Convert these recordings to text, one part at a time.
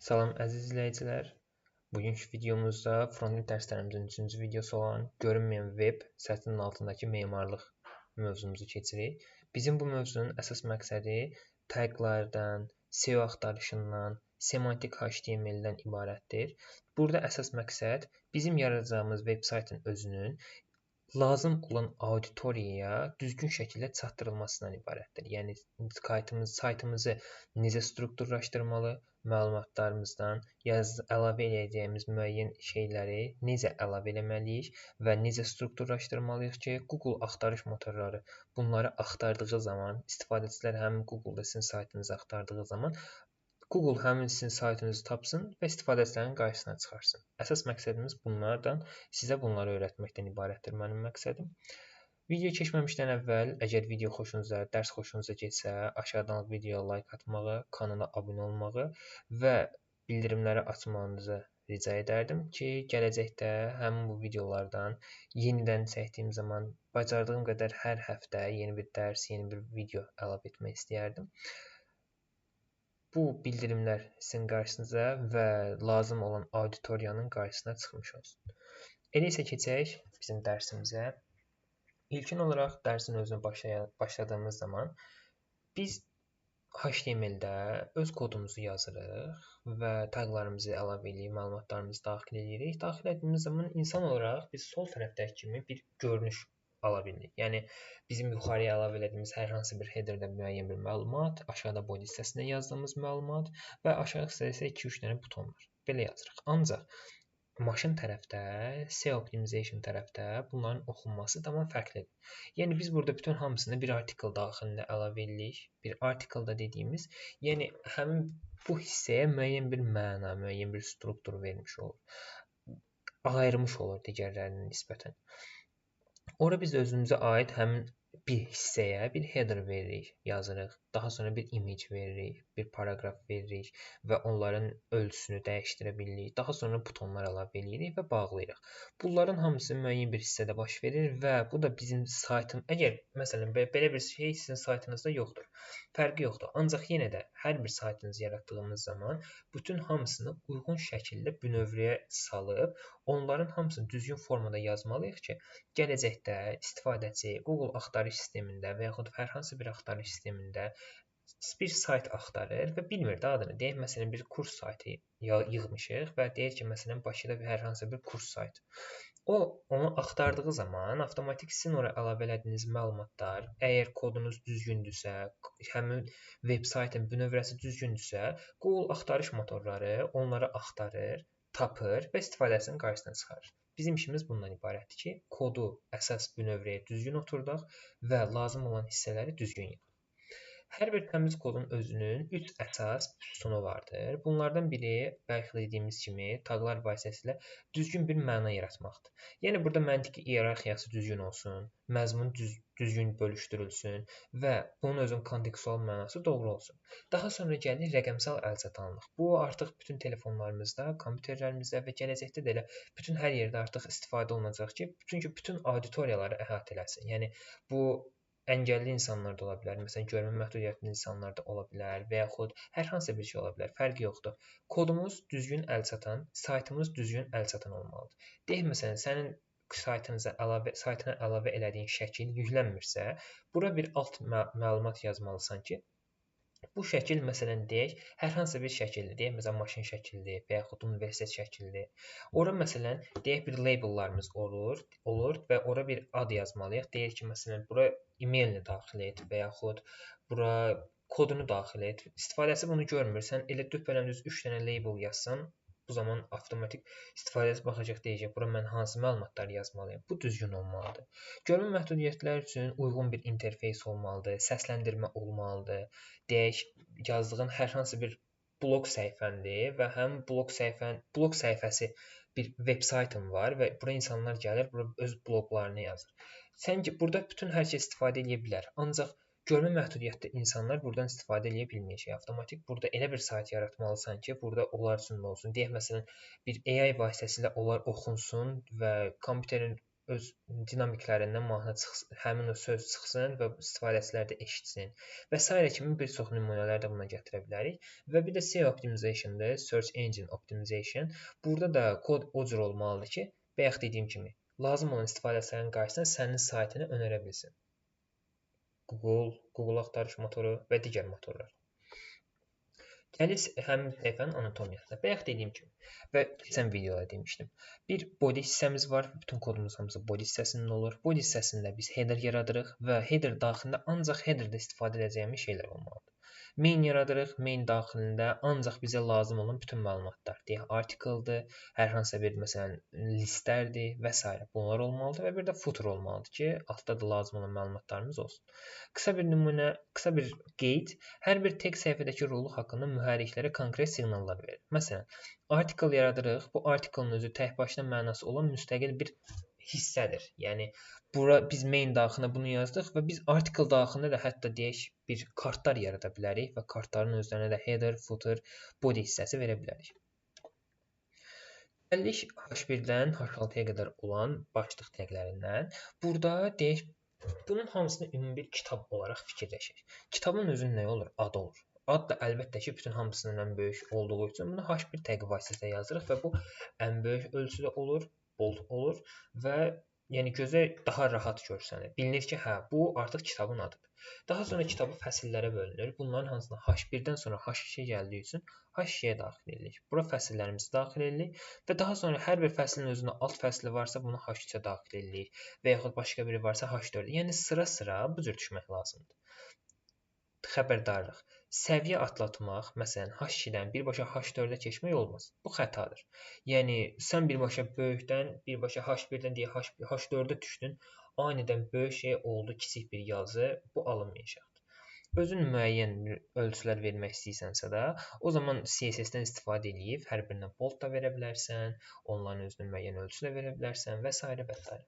Salam əziz izləyicilər. Bugünkü videomuzda frontend dərslərimizin 3-cü videosu olan görünməyən web sətrinin altındakı memarlıq mövzumuzu keçirik. Bizim bu mövzunun əsas məqsədi taqlardan, SEO axtarışından, semantik HTML-dən ibarətdir. Burada əsas məqsəd bizim yaradacağımız veb-saytın özünün lazım olan auditoriyaya düzgün şəkildə çatdırılmasından ibarətdir. Yəni saytımızı necə strukturlaşdırmalı, məlumatlarımızdan əlavə eləyəcəyimiz müəyyən şeyləri necə əlavə eləməliyik və necə strukturlaşdırmalıyıq ki, Google axtarış motorları bunları axtardığı zaman, istifadəçilər həmin Google-da sizin saytınızı axtardığı zaman Google həmin sizin saytınızı tapsın və istifadəçilərin qarşısına çıxarsın. Əsas məqsədimiz bunlardan, sizə bunları öyrətməkdən ibarətdir mənim məqsədim. Video keçməmişdən əvvəl, əgər video xoşunuza, dərs xoşunuza getsə, aşağıdan videoya like atmağı, kanala abunə olmağı və bildirimləri açmağınızı rica edərdim ki, gələcəkdə həmin bu videolardan yenidən çəkdiyim zaman bacardığım qədər hər həftə yeni bir dərs, yeni bir video əlavə etmək istəyərdim. Bu bildirimlər sizin qarşınıza və lazım olan auditoriyanın qarşısına çıxmış olsun. Elə isə keçək bizim dərsimizə. İlkin olaraq dərsin özünə başladığımız zaman biz HTML-də öz kodumuzu yazırıq və taqlarımızı əlavə edirik, məlumatlarımızı daxil edirik. Daxil etdiyimiz zaman insan olaraq biz sol tərəfdəki kimi bir görünüş ala bilirik. Yəni bizim yuxarıya əlavə elədiyimiz hər hansı bir headerdə müəyyən bir məlumat, aşağıda body hissəsində yazdığımız məlumat və aşağı hissədə isə 2-3 dənə buton var. Belə yazırıq. Ancaq maşın tərəfdə, SEO optimization tərəfdə bunların oxunması tamam fərqlidir. Yəni biz burada bütün hamısını bir article daxilində əlavə edirik. Bir article-da dediyimiz, yəni həmin bu hissəyə müəyyən bir məna, müəyyən bir struktur vermiş olur. Ayırmış olur digərlərinə nisbətən. Ora biz özümüzə aid həmin bir hissəyə bir header veririk, yazırıq. Daha sonra bir image veririk, bir paraqraf veririk və onların ölçüsünü dəyişdirə bilirik. Daha sonra butonlar əlavə edirik və bağlayırıq. Bunların hamısı müəyyən bir hissədə baş verir və bu da bizim saytın, əgər məsələn belə bir şey sizin saytınızda yoxdur, fərqi yoxdur. Ancaq yenə də hər bir saytınızı yaratdığımız zaman bütün hamısını uyğun şəkildə bünövrəyə salıb onların hamısını düzgün formada yazmalıyıq ki, gələcəkdə istifadəçi Google axtarış sistemində və yaxud hər hansı bir axtarış sistemində bir sayt axtarır və bilmir də adını. Deyək, məsələn, bir kurs saytı yığmışıq və deyir ki, məsələn, Bakıda hər hansı bir kurs saytı. O, onu axtardığı zaman avtomatik sizin ora əlavə elədiyiniz məlumatlar, əgər kodunuz düzgündürsə, həmin veb saytın bünövrəsi düzgündürsə, Google axtarış motorları onları axtarır, tapır və istifadəçinin qarşısına çıxarır. Bizim işimiz bundan ibarətdir ki, kodu əsas bünövrəyə düzgün oturdaq və lazım olan hissələri düzgün yığaq. Hər bir təmiz kodun özünün 3 əsas sütunu vardır. Bunlardan biri, bəlkə dediyimiz kimi, taqlar vasitəsilə düzgün bir məna yaratmaqdır. Yəni burada məntiqi iyerarxiyası düzgün olsun, məzmun düzgün bölüşdürülsün və bunun özünün kontekstual mənası doğru olsun. Daha sonra gəlir rəqəmsal əlçatanlıq. Bu artıq bütün telefonlarımızda, kompüterlərimizdə və gələcəkdə də elə bütün hər yerdə artıq istifadə olunacaq ki, çünki bütün auditoriyaları əhatə eləsin. Yəni bu əngəlli insanlar da ola bilər, məsələn, görmə məhdudiyyətli insanlar da ola bilər və yaxud hər hansı bir şey ola bilər, fərqi yoxdur. Kodumuz düzgün əlçatan, saytımız düzgün əlçatan olmalıdır. Deyək, məsələn, sənin saytına əlavə elədiyin şəkil yüklənmirsə, bura bir alt məlumat yazmalısan ki, bu şəkil, məsələn, deyək, hər hansı bir şəkildir, deyək, məsələn, maşın şəkildir və yaxud universitet şəkildir. Ora, məsələn, deyək, bir labellarımız olur və ora bir ad yazmalıyıq. Deyək ki, məsələn, bura e-mailini daxil et və yaxud bura kodunu daxil et. İstifadəçi bunu görmür. Sən elə düpbələn-düz 3 dənə label yazsan, bu zaman avtomatik istifadəçi baxacaq, deyəcək, bura mən hansı məlumatları yazmalıyam. Bu düzgün olmalıdır. Görmə məhdudiyyətlər üçün uyğun bir interfeys olmalıdır, səsləndirmə olmalıdır. Deyək, yazdığın hər hansı bir blog səhifəndir və həm blog səhifəsi bir veb saytın var və bura insanlar gəlir, bura öz bloqlarını yazır. Sən ki, burada bütün hər şey istifadə edə bilər. Ancaq görmə məhdudiyyətli insanlar buradan istifadə edə bilməyəcək. Avtomatik burada elə bir sayt yaratmalısan ki, burada onlar üçün də olsun. Deyək, məsələn, bir AI vasitəsilə onlar oxunsun və kompüterin öz dinamiklərindən mahnı çıxsın, həmin o söz çıxsın və istifadəçilər də eşitsin və sairə kimi bir çox nümunələr də buna gətirə bilərik. Və bir də SEO optimization-dır, Search Engine Optimization. Burada da kod o cür olmalıdır ki, bayaq dediyim kimi, lazım olan istifadəçilərin qarşısına sənin saytını önərə bilsin. Google, Google axtarış motoru və digər motorlar. Gəlir həmin səhifənin anatomiyasına. Bayaq dediyim kimi və keçən videoda demişdim. Bir body hissəmiz var. Bütün kodumuz hamısı body hissəsində olur. Body hissəsində biz header yaradırıq və header daxilində ancaq headerdə istifadə edəcəyimiz şeylər olmalıdır. Main yaradırıq. Main daxilində ancaq bizə lazım olan bütün məlumatlar, deyək, article-dır, hər hansısa bir, məsələn, listlərdir və s. Bunlar olmalıdır və bir də footer olmalıdır ki, altda da lazım olan məlumatlarımız olsun. Qısa bir nümunə, qısa bir qeyd, hər bir tek səhifədəki rolu haqqında mühərriklərə konkret siqnallar verir. Məsələn, article yaradırıq. Bu article-ın özü tək başına mənası olan müstəqil bir hissədir. Yəni bura biz main daxilinə bunu yazdıq və biz article daxilində də hətta deyək bir kartlar yarada bilərik və kartların özlərinə də header, footer, body hissəsi verə bilərik. Gəldik H1-dən H6-ya qədər olan başlıq təqlərindən. Burada deyək bunun hamısını ümumi bir kitab olaraq fikirləşək. Kitabın özünün nə olur? Adı olur. Ad da əlbəttə ki, bütün hamısından ən böyük olduğu üçün bunu H1 təqi vasitəsilə yazırıq və bu ən böyük ölçüdə olur, bold olur və yəni gözə daha rahat görsənir. Bilinir ki, hə, bu artıq kitabın adıdır. Daha sonra kitabı fəsillərə bölünür. Bunların hansına H1-dən sonra H2 gəldiyi üçün H2-yə daxil edirik. Bura fəsillərimizi daxil edirik və daha sonra hər bir fəslin özündə alt fəsli varsa bunu H3-ə daxil edirik və yaxud başqa biri varsa H4-ə. Yəni sıra-sıra bu cür düşmək lazımdır. Xəbərdarlıq. Səviyyə atlatmaq, məsələn, H2-dən birbaşa H4-ə keçmək olmaz. Bu xətadır. Yəni, sən birbaşa böyükdən, birbaşa H1-dən deyə H4-ə düşdün, anidən böyük şey oldu, kiçik bir yazı, bu alınmayacaqdır. Özün müəyyən ölçülər vermək istəyirsənsə də, o zaman CSS-dən istifadə eləyib, hər birinə bold da verə bilərsən, onların özünə müəyyən ölçü də verə bilərsən və s. və s.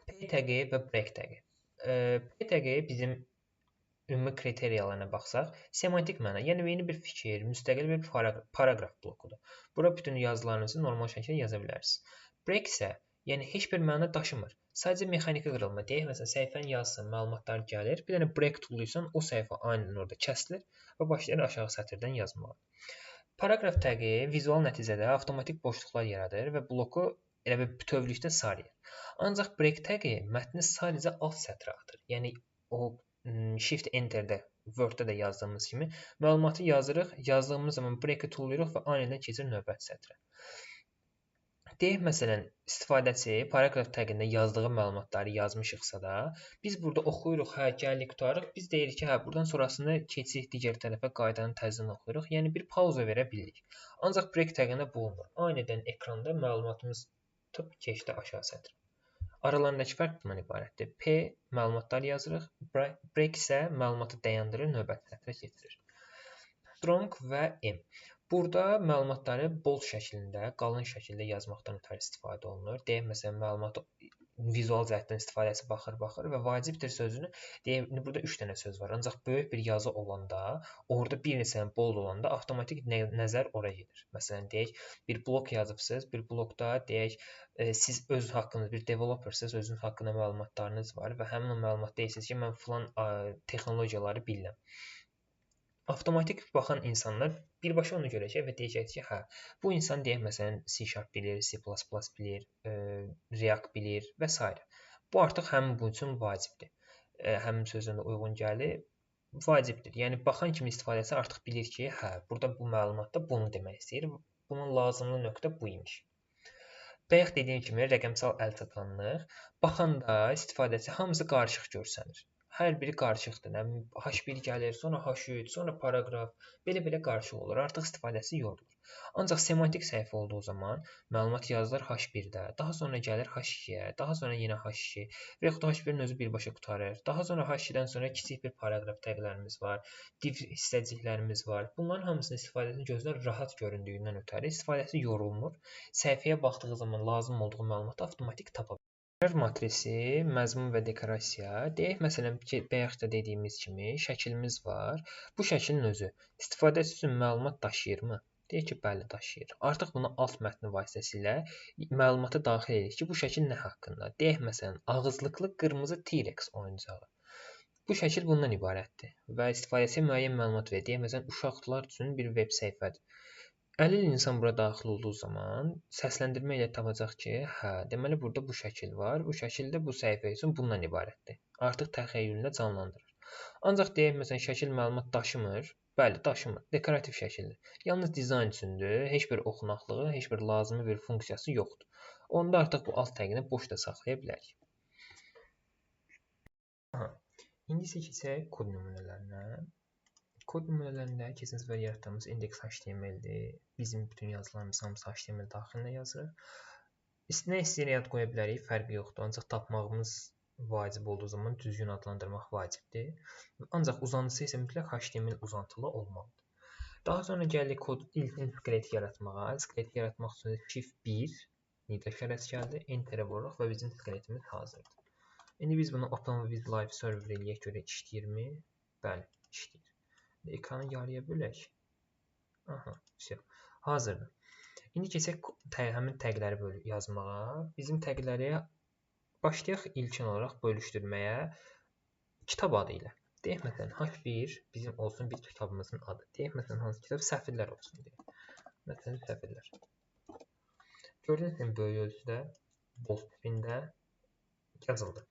P təqi və break təqi. P təqi bizim ümumi kriteriyalarına baxsaq, semantik məna, yəni yeni bir fikir, müstəqil bir paraqraf blokudur. Bura bütün yazılarınızı normal şəkildə yaza bilərsiniz. Break isə, yəni heç bir məna daşımır. Sadəcə mexaniki qırılma. Deyək, məsələn, səhifənin yazısı, məlumatlar gəlir, bir dənə break tulluysan, o səhifə aynen orada kəsilir və başlayır aşağı sətirdən yazmağa. Paraqraf təqi vizual nəticədə avtomatik boşluqlar yaradır və bloku elə bir bütövlükdə sarıyır. Ancaq break təqi mətni sadəcə alt sətrə atır. Yəni o Shift Enter-də, Word-də də yazdığımız kimi məlumatı yazırıq, yazdığımız zaman break-i tullayırıq və anidən keçir növbəti sətrə. Deyək, məsələn, istifadəçi paraqraf təqində yazdığı məlumatları yazmışıqsa da, biz burada oxuyuruq, hə, gəlirik, qutarırıq, biz deyirik ki, hə, buradan sonrasını keçirik digər tərəfə, qaydanı təzədən oxuyuruq, yəni bir pauza verə bilirik. Ancaq break təqində bu olmur. Anidən ekranda məlumatımız tutub keçdi aşağı sətrə. Aralarındakı fərq bundan ibarətdir. P məlumatlar yazırıq, break isə məlumatı dayandırır, növbəti sətrə keçirir. Strong və M. Burada məlumatları bold şəklində, qalın şəkildə yazmaqdan ötəri istifadə olunur. Deyək, məsələn, məlumatı vizual cəhətdən istifadəsi baxır və vacibdir sözünü. Deyək, indi burada 3 dənə söz var. Ancaq böyük bir yazı olanda, orada bir neçə bold olanda avtomatik nəzər oraya gedir. Məsələn, deyək, bir blok yazıbsınız, bir blokda deyək, siz öz haqqınız, bir developersiniz, özünüz haqqında məlumatlarınız var və həmin o məlumat deyirsiniz ki, mən filan texnologiyaları bilirəm. Avtomatik baxan insanlar birbaşa onu görəcək və deyəcək ki, hə, bu insan deyək, məsələn, C# bilir, C++ bilir, React bilir və s. Bu artıq həmin bu üçün vacibdir. Həmin sözün də uyğun gəlir, vacibdir. Yəni, baxan kimi istifadəçi artıq bilir ki, hə, burada bu məlumatda bunu demək istəyir. Bunun lazımlı nöqtə bu imiş. Bayaq dediyim kimi, rəqəmsal əlçatanlıq, baxanda istifadəçi hamısı qarışıq görsənir. Hər biri qarışıqdır. Nə H1 gəlir, sonra H3, sonra paraqraf, belə-belə qarışıq olur. Artıq istifadəsi yorulur. Ancaq semantik səhifə olduğu zaman məlumat yazılır H1-də, daha sonra gəlir H2-yə, daha sonra yenə H2 və yaxud H1-in özü birbaşa qurtarır. Daha sonra H2-dən sonra kiçik bir paraqraf təqlərimiz var, div hissəciklərimiz var. Bunların hamısının istifadəsini gözlər rahat göründüyündən ötəri istifadəsi yorulmur. Səhifəyə baxdığı zaman lazım olduğu məlumatı avtomatik tapa bilir. Qərar matrisi, məzmun və dekorasiya. Deyək, məsələn, ki, bayaq da dediyimiz kimi şəklimiz var. Bu şəklin özü istifadəçi üçün məlumat daşıyırmı? Deyək ki, bəli, daşıyır. Artıq bunu alt mətni vasitəsilə məlumatı daxil edirik ki, bu şəkil nə haqqında? Deyək, məsələn, ağızlıqlı qırmızı T-Rex oyuncağı. Bu şəkil bundan ibarətdir və istifadəçiyə müəyyən məlumat verir. Deyək, məsələn, uşaqlar üçün bir web səhifədir. Əlil insan bura daxil olduğu zaman səsləndirmə ilə tapacaq ki, hə, deməli burada bu şəkil var. Bu şəkil də bu səhifə üçün bundan ibarətdir. Artıq təxəyyülündə canlandırır. Ancaq deyək, məsələn, şəkil məlumat daşımır. Bəli, daşımır. Dekorativ şəkildir. Yalnız dizayn üçündür. Heç bir oxunaqlığı, heç bir lazımi bir funksiyası yoxdur. Onda artıq bu alt təqini boş da saxlaya bilərik. Aha. İndi isə keçək kod nümunələrinə. Kod nümunələrində keçən səfər yaratdığımız index.html-dir. Bizim bütün yazılarımız hamısı HTML daxilinə yazırıq. Nə istəyirik ad qoya bilərik, fərqi yoxdur. Ancaq tapmağımız vacib olduğu zaman düzgün adlandırmaq vacibdir. Ancaq uzantısı isə mütləq HTML uzantılı olmalıdır. Daha sonra gəlirik kod ilkin skeleti yaratmağa. Skeleti yaratmaq üçün Shift 1 nida işarəsi gəldi. Enter-ə vururuq və bizim skeletimiz hazırdır. İndi biz bunu Open with Live Server eləyək görək işləyirmi? Bəli, işləyir. Ekranı yarıya bölək. Aha, vəsə. Hazırdır. İndi keçək həmin təqləri yazmağa. Bizim təqləri başlayaq ilkin olaraq bölüşdürməyə kitab adı ilə. Deyək, məsələn, H1 bizim olsun bir kitabımızın adı. Deyək, məsələn, hansı kitab? Səfirlər olsun deyək. Məsələn, Səfirlər. Gördüyünüz kimi böyük ölçüdə bold tipində yazıldı.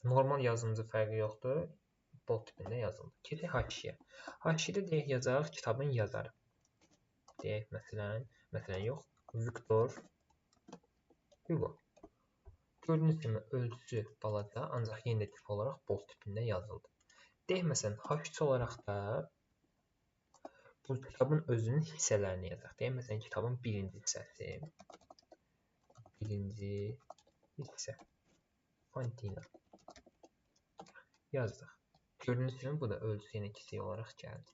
Normal yazımızın fərqi yoxdur. Bold tipində yazıldı. Keçək H2-yə. H2-də deyək, yazaq kitabın yazarı. Deyək, məsələn yox, Victor Hugo. Gördüyünüz kimi ölçüsü balaca, ancaq yenə də tip olaraq bold tipində yazıldı. Deyək, məsələn, H3 olaraq da bu kitabın özünün hissələrini yazaq. Deyək, məsələn, kitabın birinci hissəsi. Birinci hissə. Fantina. Yazdıq. Gördüyünüz kimi bu da ölçüsü yenə kiçik olaraq gəldi.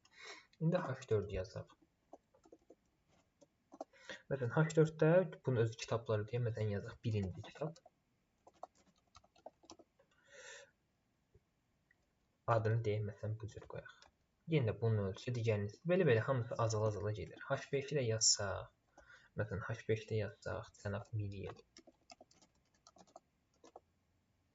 İndi H4 yazaq. Məsələn, H4-də bunun öz kitabları deyə, məsələn, yazaq birinci kitab. Adını deyək, məsələn, bu cür qoyaq. Yenə də bunun ölçüsü digərinin belə-belə hamısı azala-azala gedir. H5-i də yazsaq, məsələn, H5-də yazsaq, cənab Miriyel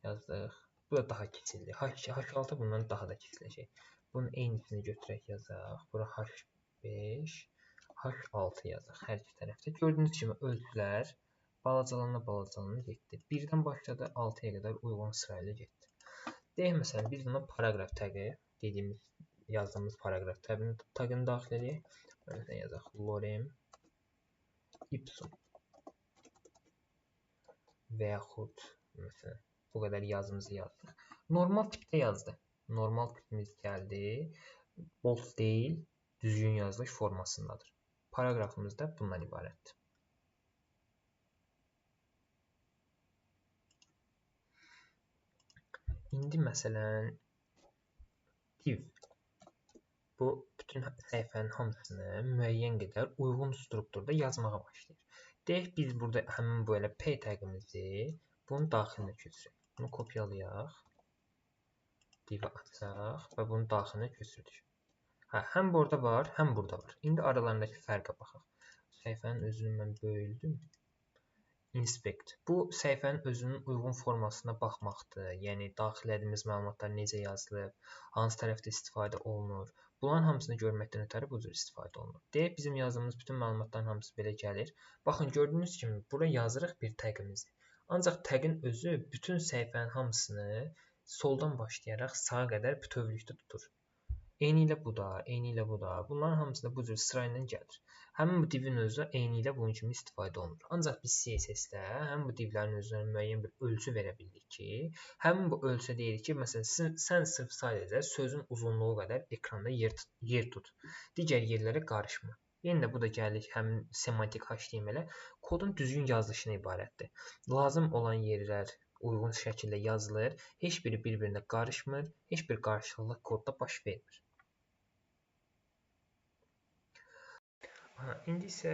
yazdıq. Bu da daha kiçildi. H6 bundan daha da kiçiləcək. Bunun eynisini götürək yazaq. Bura H5, H6 yazaq hər iki tərəfdə. Gördüyünüz kimi ölçülər balacalana-balacalana getdi. 1-dən başladı, 6-ya qədər uyğun sırayla getdi. Deyək, məsələn, biz buna paraqraf təqi, dediyimiz, yazdığımız paraqraf taqını daxil edək. Məsələn, yazaq lorem ipsum və yaxud, məsələn, bu qədər yazımızı yazdıq. Normal tipdə yazdı. Normal tipimiz gəldi. Bold deyil, düzgün yazılış formasındadır. Paraqrafımız da bundan ibarətdir. İndi məsələn, div bu bütün səhifənin hamısını müəyyən qədər uyğun strukturda yazmağa başlayır. Deyək, biz burada həmin belə P təqimizi bunun daxilinə köçürək. Bunu kopyalayaq, divə açaq və bunun daxilinə köçürdük. Hə, həm burada var, həm burada var. İndi aralarındakı fərqə baxaq. Səhifənin özünü mən böldüm. Inspect. Bu, səhifənin özünün uyğun formasına baxmaqdır. Yəni, daxil etdiyimiz məlumatlar necə yazılıb, hansı tərəfdə istifadə olunur. Bunların hamısını görməkdən ötəri bu cür istifadə olunur. Deyək, bizim yazdığımız bütün məlumatların hamısı belə gəlir. Baxın, gördüyünüz kimi bura yazırıq bir təqimizi. Ancaq təqin özü bütün səhifənin hamısını soldan başlayaraq sağa qədər bütövlükdə tutur. Eynilə bu da, eynilə bu da. Bunların hamısı da bu cür sırayla gəlir. Həmin bu divin özü eynilə bunun kimi istifadə olunur. Ancaq biz CSS-də həmin bu divlərin özünə müəyyən bir ölçü verə bildik ki, həmin bu ölçü deyirik ki, məsələn, sən sırf sadəcə sözün uzunluğu qədər ekranda yer tut. Digər yerlərə qarışma. Yenə də bu da gəlir həmin semantik HTML-ə. Kodun düzgün yazılışına ibarətdir. Lazım olan yerlər uyğun şəkildə yazılır, heç biri bir-birinə qarışmır, heç bir qarışıqlıq kodda baş vermir. Aha, indi isə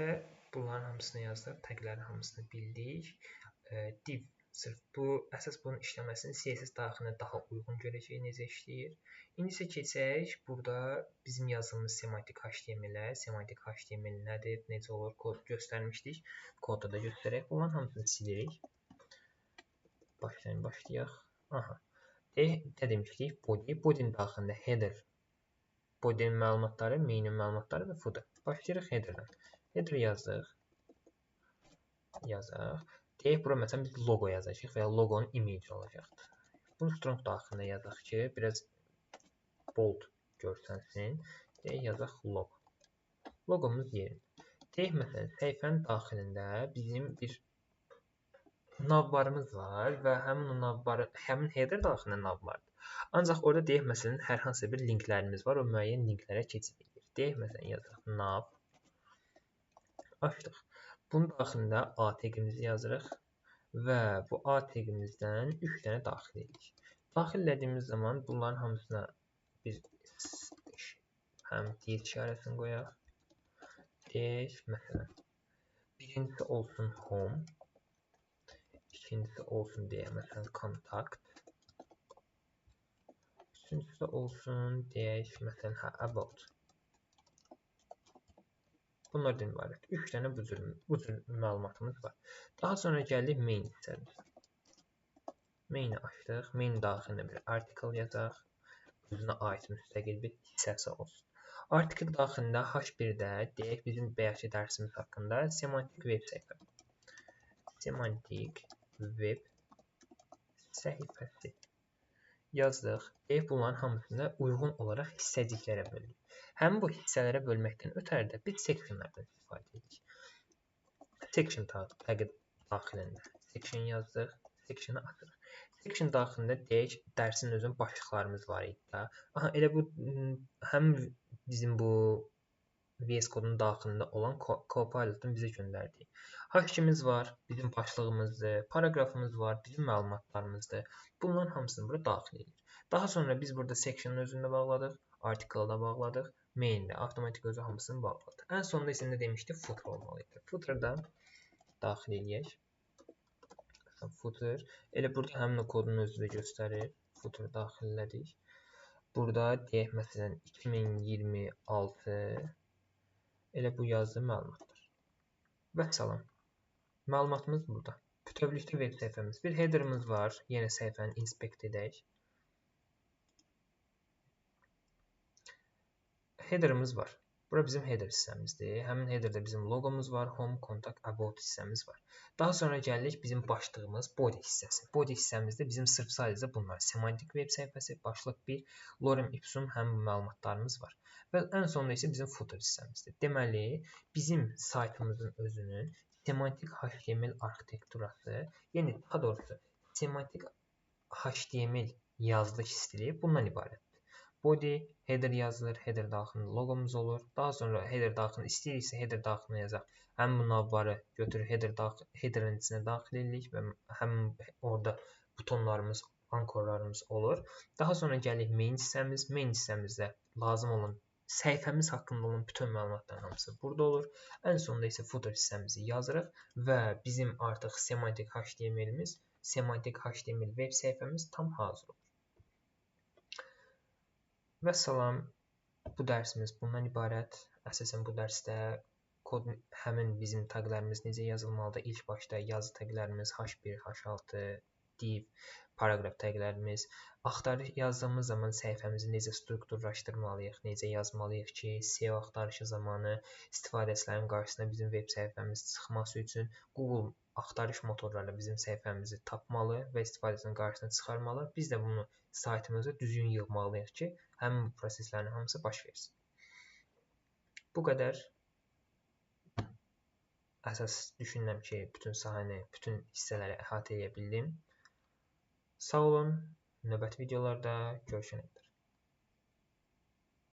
bunların hamısını yazdıq, təqlərin hamısını bildik. Div Sırf bu, əsas bunun işləməsini CSS daxilində daha uyğun görəcəyik, necə işləyir. İndi isə keçək burada bizim yazdığımız semantik HTML-ə. Semantik HTML nədir, necə olur, kod göstərmişdik. Kodda da göstərək. Bunların hamısını silirik. Başlayın, başlayaq. Aha. Nə demişdik? Body. Body'nin daxilində header. Body'nin məlumatları, main'in məlumatları və footer. Başlayırıq header'dan. Header yazdıq. Yazaq. Deyək, bura məsələn biz logo yazacağıq və ya logonun image olacaqdır. Bunu strong daxilində yazaq ki, biraz bold görsənsin. Deyək, yazaq logo. Logomuz yerində. Deyək, məsələn, səhifənin daxilində bizim bir navbarımız var və həmin o navbarı, həmin header daxilində navbardır. Ancaq orada deyək, məsələn, hər hansısa bir linklərimiz var, o müəyyən linklərə keçid edir. Deyək, məsələn, yazaq nav. Açdıq. Bunun daxilində A taqimizi yazırıq və bu A taqimizdən 3 dənə daxil edirik. Daxil elədiyimiz zaman bunların hamısına bir həm dil işarəsini qoyaq. Deyək, məsələn, birincisi olsun home, ikincisi olsun deyək, məsələn, contact, üçüncüsü olsun deyək, məsələn, about. Bunlardan ibarət. 3 dənə bu cür məlumatımız var. Daha sonra gəldik main hissəmizə. Main'i açdıq. Main daxilində bir article yazaq. Özünə aid müstəqil bir hissəsi olsun. Article daxilində H1-də deyək bizim bayaqki dərsimiz haqqında semantik web səhifə. Semantik web səhifəsi yazdıq. Deyək bunların hamısını uyğun olaraq hissəciklərə böldük. Həm bu hissələrə bölməkdən ötəri də biz sectionlardan istifadə edirik. Section taqı daxilində section yazdıq, section'ı açırıq. Section daxilində deyək dərsin özünün başlıqlarımız var idi da. Aha, elə bu həm bizim bu VS Code'un daxilində olan Copilot'un bizə göndərdiyi. H2'miz var, bizim başlığımızdır, paraqrafımız var, bizim məlumatlarımızdır. Bunların hamısını bura daxil edirik. Daha sonra biz burada section'ın özünü də bağladıq, article'da bağladıq, main'də avtomatik özü hamısını bağladı. Ən sonda isə nə demişdi? Footer olmalıydı. Footer'da daxil eləyək. Footer. Elə burada həmin o kodun özü də göstərir. Footer daxil elədik. Burada deyək məsələn 2026 elə bu yazdığı məlumatlar. Vəssalam. Məlumatımız burada. Bütövlükdə web səhifəmiz. Bir header'ımız var. Yenə səhifəni inspect edək. Header'ımız var. Bura bizim header hissəmizdir. Həmin header'da bizim logomuz var, home, contact, about hissəmiz var. Daha sonra gəlirik bizim başlığımız body hissəsi. Body hissəmizdə bizim sırf sadəcə bunlar. Semantik web səhifəsi, başlıq 1, lorem ipsum həmin məlumatlarımız var. Və ən sonda isə bizim footer hissəmizdir. Deməli, bizim saytımızın özünün semantik HTML arxitekturası, yəni daha doğrusu semantik HTML yazılış stili bundan ibarətdir. Body, header yazılır, header daxilində logomuz olur. Daha sonra header daxilində istəyiriksə header daxilinə yazaq. Həmin bu navbarı götürür, header'ın içinə daxil edirik və həmin orada butonlarımız, ankorlarımız olur. Daha sonra gəlirik main hissəmiz. Main hissəmizdə lazım olan səhifəmiz haqqında olan bütün məlumatların hamısı burada olur. Ən sonda isə footer hissəmizi yazırıq və bizim artıq semantik HTML-imiz, semantik HTML web səhifəmiz tam hazır olur. Vəssalam, bu dərsimiz bundan ibarət. Əsasən bu dərsdə kod həmin bizim taqlarımız necə yazılmalıdır. İlk başda yazı taqlarımız H1, H6, div, paraqraf taqlarımız. Axtarış yazdığımız zaman səhifəmizi necə strukturlaşdırmalıyıq, necə yazmalıyıq ki, SEO axtarışı zamanı istifadəçilərin qarşısına bizim web səhifəmiz çıxması üçün Google axtarış motorları bizim səhifəmizi tapmalı və istifadəçinin qarşısına çıxarmalı. Biz də bunu saytımızı düzgün yığmalıyıq ki, həmin bu proseslərin hamısı baş versin. Bu qədər. Əsas düşünürəm ki, bütün sahəni, bütün hissələri əhatə edə bildim. Sağ olun. Növbəti videolarda görüşənə qədər.